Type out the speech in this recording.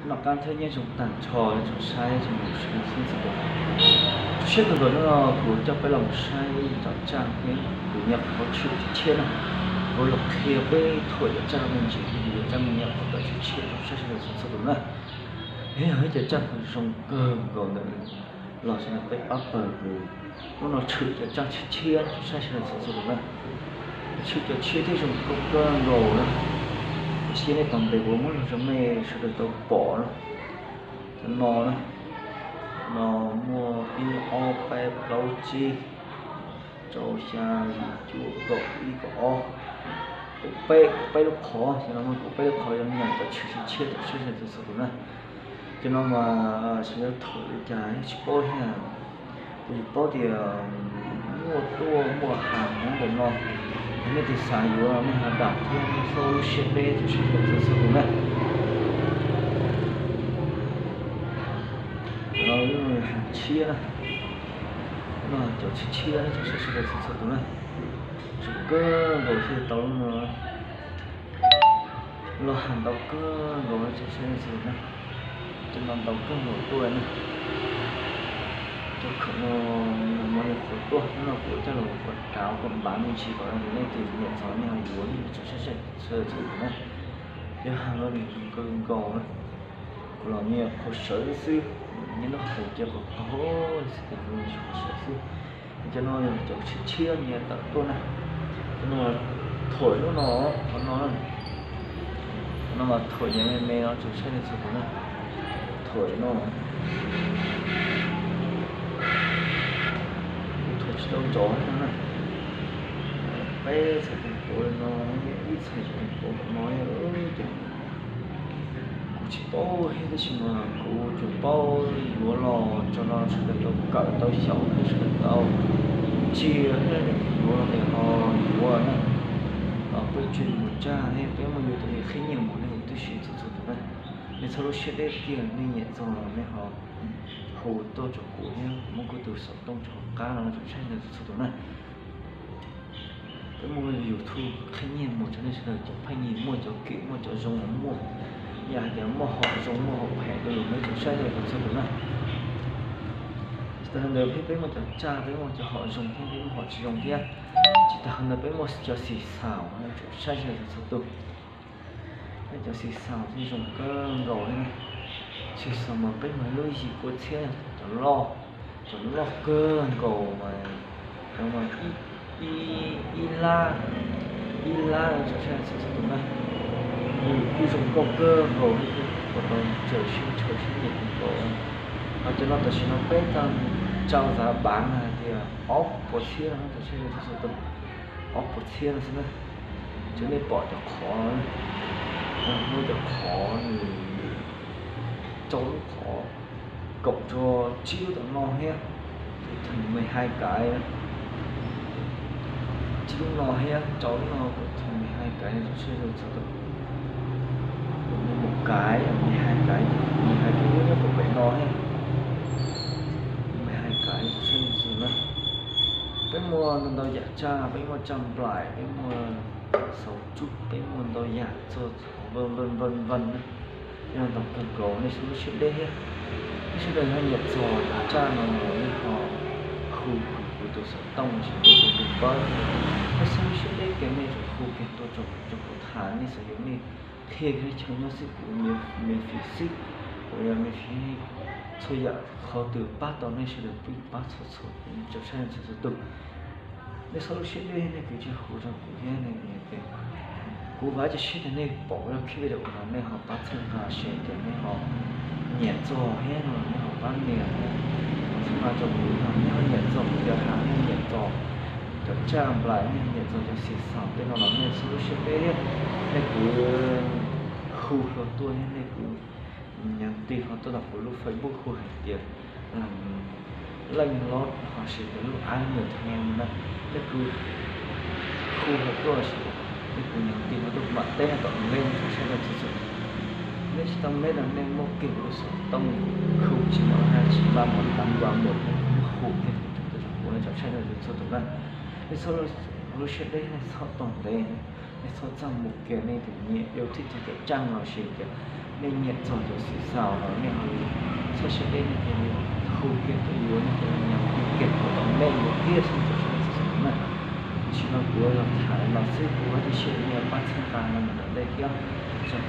Noj qab thiab nyob zoo tag nrho tsoom saib tsoom mloog sawv daws txhua tus. Siab kawg nkaus hnub no kuv coj peb los mus saib cov tsaj thiab kuv nyuam qhuav tshwm tshiab na. Kuv los qhia peb thuam cov tsaj me ntsis, cov tsaj me nyuam qhuav tawm tshiab tshiab tsoom saib sawv daws txhua tus na. Yog ib cov tsaj zoo kawg nkaus ntawm los sawv daws peb pab pawg kuv hnub no tshwm cov tsaj tshiab tshiab tsoom saib sawv daws txhua tus na. Tshwm cov tshiab thiab zoo kawg nkaus na. Tab sis nej tos ntev kuv muab log rau nej sawv daws tau pom na. Cov no na, no muaj ib ob peb plaub tsib rau xya yim cuaj kaum ib kaum ob, kaum peb, kaum peb lub qhov, cov no muaj kaum peb lub qhov yog me nyuam cov tshwm tshiab tsoom saib sawv daws txhua tus na. Cov no mas sawv daws thuam li cas yeej tsis paub thiab. Tus yus paub tias muaj tuaj muaj has nyob ntawm no, nej tus xav yuav nej ho dam thiab nej txhob lub siab deb tsoom saib sawv daws txhua tus na. Cov no yog has tshiab na, no cov tshiab tshiab tsoom saib sawv daws txhua tus na. Zoo kawg nkaus thiaj tau lub no. Los has ntau kawg nkaus tsoom saib sawv daws na. Cov no ntau kawg nkaus tuaj na. Cov khawm no, no nyuam qhuav tuaj, hnub no kuv coj los kuv kav kuv npav me ntsis kom nej tus nyiam txog nej ho yuav tsoom saib sawv daws txhua tus na. Cov has no nws zoo kawg nkaus na. Kuv los nyuam qhuav sawv xwb, nyob lub hauv ces qhov qhov xwb ces kuv nyuam qhuav sawv xwb. Cov no yog cov tshiab tshiab nyiam tawm tuaj na. Cov no thuam lub no, qhov no, qhov no mas thuam nyiam me me no tsoom saib sawv daws txhua tus na. Thuam no, kuv thuam tsis tau ntsoov no na. Peb txhais tes tuav no, ib txhais tes tuav no ces kuv tsis paub thiab, tab sis mas kuv tsuas paub yuav los tso no sawv daws tau kawm tau xyaum thiab sawv daws tau ntsia thiab, yuav los ces ho yuav na. Peb tsuas mus tsaj thiab peb muaj yus tus li qhib nyiaj mus nej huv tib si txhua txhua tus na. Nej txhob lub siab deb kiag, nej nyiam txog los nej ho hu tuaj rau kuv thiab muab kuv tus xov tooj rau hauv qab no tsoom saib sawv daws txhua tus na. Peb muaj YouTube qhib nyiaj mus rau nej sawv daws cov pheej yig muaj cov kim muaj cov zoo los muaj, yog hais tias muaj hom zoo muaj hom phem rau yus, nej tsoom saib sawv daws txhua tus na. Tsis tas li ntawd peb, peb muaj cov tsaj, peb muaj cov hom zoo thiab peb muaj hom tsis zoo thiab. Tsis tas li ntawd peb muaj cov xim xaus, nej tsoom saib sawv daws txhua tus. Peb cov xim xaus thiaj zoo kawg nkaus li na. Xim xaus mas peb muag lub yim pua txhiab, cov loj, cov loj kawg nkaus mas, cov mas ib lab, ib lab tsoom saib txhua tus na. Nws kuj zoo nkauj kawg nkaus li, ua tau tsaws sib ntshaw sib nyiam kawg nkaus. Ho cov no tam sim no peb tau tsau zav bav na hais tias ob puas txhiab no tsoom saib txhua tus, ob puas txhiab no xwb na. Ces nej pom cov qhov, muaj cov qhov nws rau lub qhov kaum rau tsib lub tom no thiab, kuv thwm me hai cái, tsib lub no thiab rau lub no kuv thwm me hai cái tsoom saib txhua tus. Kuv mus cái me hai cái, me hai cái lub nyob puag pem no thiab, me hai cái tsoom saib txhua tus na. Peb muaj ntau ntau yam tsaj, peb muaj tsaj nplaim, peb muaj xauv tsuj, peb muaj ntau yam txog vân vân vân vân na. Yog ntau kawg nkaus, nej txhob lub siab deb thiab. Nej sawv daws ho nyiam txog cov tsaj no los nej ho hu kuv tus xov tooj los sis hu kuv tus npawb. Nej txhob lub siab deb kiag, nej tsuas hu kiag tuaj rau kuv, rau kuv tham, nej xav yuav nej qhia kiag nej chaw nyob xwb, kuv me fim xwb, kuv yog me fim txhua yam, qhov twg pab tau nej sawv daws pab txhua txhua, tsoom saib txhua txhua tus. Nej txhob lub siab deb, nej kwv tsis hu rau kuv thiab, nej tias, kuv vam thiab cia siab tias nej pom lub clip video no nej ho pab txhawb nqa share tias nej ho nyiam txog thiab no nej ho pab nias thiab txhawb nqa rau kuv no, nej ho nyiam txog kuv cov hav, nej ho nyiam txog cov tsaj nplaim, nej ho nyiam txog cov xim xaus tej no los nej txhob lub siab deb thiab. Nej kwv hu hlo tuaj thiab nej kwv nhắn tin hlo tuaj tom kuv lub Facebook hu hais tias Leej Lob los sis tias lub app Nws Then na, nej kwv hu hlo tuaj los sis nej kwv nhắn tin hlo tuaj, kuv mam teb nej tom ntej, nej tsoom saib txhua txhua tus. Nej tsis tau meb no nej muab kiag kuv lub xov tooj, hu tsis no na, tsis maj mus tam npua mus, hu kiag kuv, nej tsoom saib txhua txhua tus na. Nej txhob lub siab deb, nej txhob tos ntev, nej txhob txaj mus kiag, nej tus nyiam ua thib txog cov tsaj no los sis tias Nej nyiam txog cov xwm txheej no nej ho li txhob siab deb, nej hu kiag tuaj yuav, nej cov me nyuam hu kiag tuaj tom nej yuav thiab xwb, txhob siab deb txog xwm txheej na. Tam sim no kuv los tham li no xwb, kuv ua ib siab nej pab txhawb nqa no mus tom ntej thiab. Ua tsaug.